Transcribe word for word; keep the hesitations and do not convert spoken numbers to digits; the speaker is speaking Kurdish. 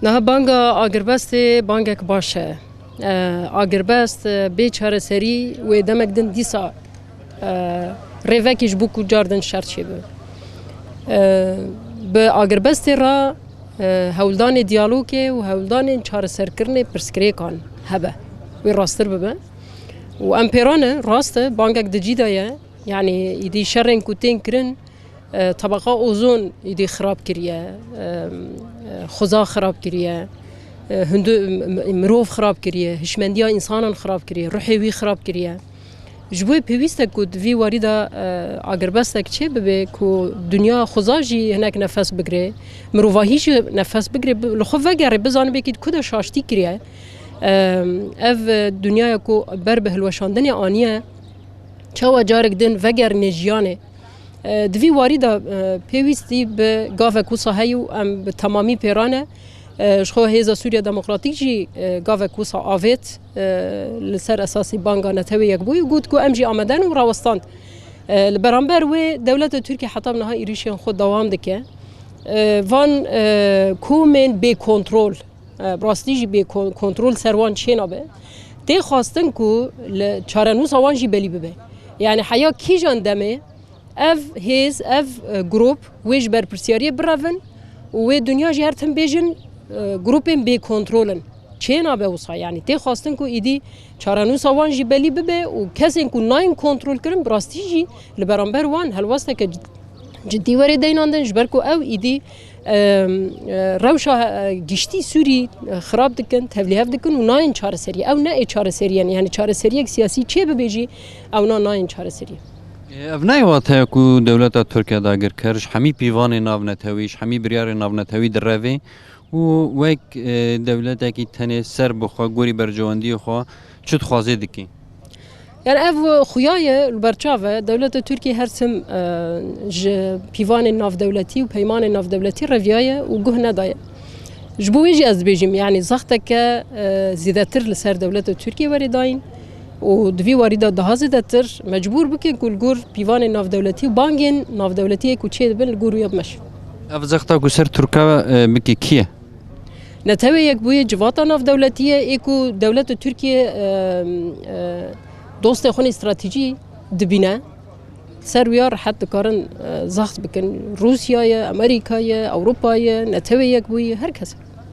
Niha banga agirbestê bangek baş e. E, agirbest, e, bê çareserî wê demek din dîsa, e, rêvekî ji bo ku car din şer çêbibe. E, bi agirbestê re, e, hewldanê diyalogê û hewldanên çareserkirinê pirsgirêkan hebe. Wê rasttir bibe. Û em pêran in, rast e, bangek di cî de ye. Yanî, îdî şerên ku tên kirin, e, tebeqa ozon îdî xirab kiriye, e, e, xuza xirab kiriye, e, hundu-, m-, m-, mirov xirab kiriye, hişmendiya însanan xirab kiriye, ruhê wî xirab kiriye. Ji bo pêwîst e ku di vî warî de, e, agirbestek çê bibe ku dinya xuza jî hinek nefes bigire, mirovahî jî nefes bigire, bi-, li xwe vegerê, bizanibe kî di ku de şaştî kiriye. E, ev, e, dinyaya ku ber bi hilweşandinê aniye, çawa carek din vegerîne jiyanê. E, di vî warî de, e, pêwîstî bi gavek wisa heye û em bi temamî pêran e. E, ji xwe Hêza Sûriya Demokratîk jî, e, gavek wisa avêt, e, li ser esasî banga Netewê Yekbûyî û got ku em jî amade ne û rawestand. E, li beramber wê dewleta Tirkiye heta niha êrîşên xwe dewam dike. E, van, e, komên bê kontrol, e, bi rastî jî bê kon-, kontrol ser wan çênabe. Tê xwestin ku li çarenûsa wan jî belî bibe. Yanî heya kîjan demê ev hêz, ev, e, grûp wê ji berpirsiyariyê birevin û wê dinya jî her tim bêjin, e, grûpên bê kontrol in. Çênabe wisa, yanî tê xwestin ku îdî çarenûsa wan jî belî bibe û kesên ku nayên kontrol kirin, bi rastî jî li beramber wan helwesteke cid-, ciddî were deynandin, ji ber ku ew îdî, e, e, rewşa, e, giştî Sûrî, e, xirab dikin, tevlîhev dikin û nayên çareseriyê. Ew ne ê çareseriyê ne, yanî çareseriyek siyasî çê bibe jî, ewna nayên çareseriyê. Ev nayê wateya ku dewleta Tirkiye dagirker ji hemî pîvanê navnetewî, ji hemî biryarên navnetewî direve û wek, e, dewletekî tenê ser bi xwe gorî berjewendiyê xwe çi dixwaze dike? Yani ev xuya ye, li ber çav e. Dewleta Tirkiye her tim, e, ji pîvanên navdewletî û peymanên navdewletî reviyaye û guh nedaye. Ji bo wê jî ez dibêjim, yani zexteke, e, zêdetir li ser dewleta Tirkiye were dayîn û di vî warî de daha zêdetir mecbûr bikin ku li gor pîvanên navdewletî û bangên navdewletiyê ku çê dibin li gor wî bimeşin. Ev zexta ku ser Tirka, e, bike kî ye? Netewê Yekbûyî civata navdewletî ye, ê ku dewleta Tirkiye, e, e, dostê xwe nê stratejî dibîne. Ser wîya rehet dikarin, e, zext bikin. Rûsya ye, Amerîka ye, Ewropa ye, Netewê Yekbûyî, her kes.